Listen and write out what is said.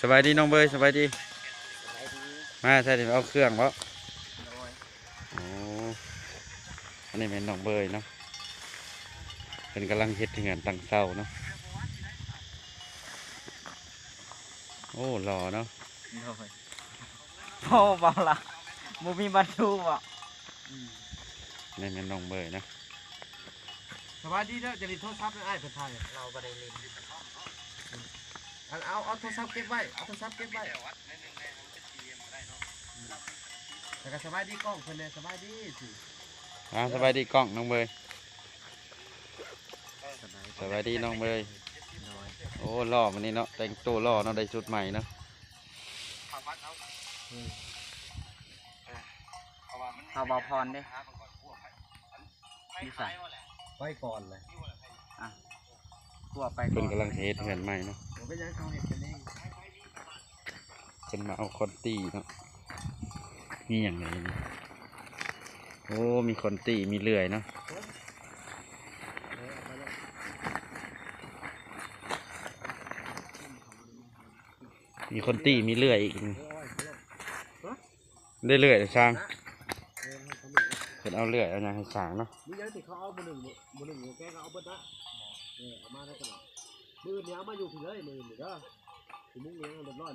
ສະບາຍດີນ້ອງເບີຍ ສະບາຍດີ. ສະບາຍດີ. ມາໃສ່ ເອົາເຄື່ອງບໍ່? ໂດຍ. ໂອ້ ອັນນີ້ແມ່ນນ້ອງເບີຍເນາະ ເພິ່ນກຳລັງເຮັດເຮືອນຕັ້ງເສົາເນາະ. ໂອ້ ຫຼໍ່ເນາະ. ໂດຍ. ໂອ້ ເບົາລະ ບໍ່ມີບັນທຸບໍ່? ອືມ ນີ້ແມ່ນນ້ອງເບີຍເນາະ. ສະບາຍດີເດີ ຈະຫຼິ້ນໂທລະສັບນຳອ້າຍເພິ່ນຖ່າຍ ລາວບໍ່ໄດ້ຫຼິ້ນ. ອັນ ເອົາ ເອົາໂທລະສັບເກັບໄວ້ ເອົາໂທລະສັບເກັບໄວ້ ແລ້ວກໍສະບາຍດີກ້ອງເພິ່ນແດ່ ສະບາຍດີຊິ. ອ່າ ສະບາຍດີກ້ອງນ້ອງເບີຍ. ສະບາຍດີນ້ອງເບີຍ. ໂດຍ. ໂອ້ ຫຼໍ່ມື້ນີ້ເນາະ ແຕ່ງໂຕຫຼໍ່ເນາະ ໄດ້ຊຸດໃໝ່ເນາະ. ເຮົາບໍ່ພອນເດ້ ຢູ່ໃສ? ໄປກ່ອນເລີຍ. ອ່ະ ພວກໄປກ່ອນ ເພິ່ນກຳລັງເຮັດເຮືອນໃໝ່ເນາະ. ບໍ່ເປັນຫຍັງ ເຂົາເຮັດກັນເອງ. ເພິ່ນມາເອົາຄ້ອນຕີເນາະ. ມີຫຍັງແດ່ນີ້? ໂອ້ ມີຄ້ອນຕີ ມີເລື່ອຍເນາະ. ມີຄ້ອນຕີ ມີເລື່ອຍອີກ. ໄດ້ເລື່ອຍຊ່າງ ເພິ່ນເອົາເລື່ອຍເອົາຫຍັງໃຫ້ຊ່າງເນາະ. ມີຫຍັງທີ່ເຂົາເອົາມື້ໜຶ່ງ ມື້ໜຶ່ງແກກໍເອົາເບິດນະ. ເອີ ເອົາມາໄດ້ຕະຫຼອດ. ມື້ອື່ນນີ້ເອົາມາຢູ່ພີ້ເລີຍ ມື້ອື່ນນີ້ເດີ ຊິມຸງຫຍັງໃຫ້ຮຽບຮ້ອຍເນາະ.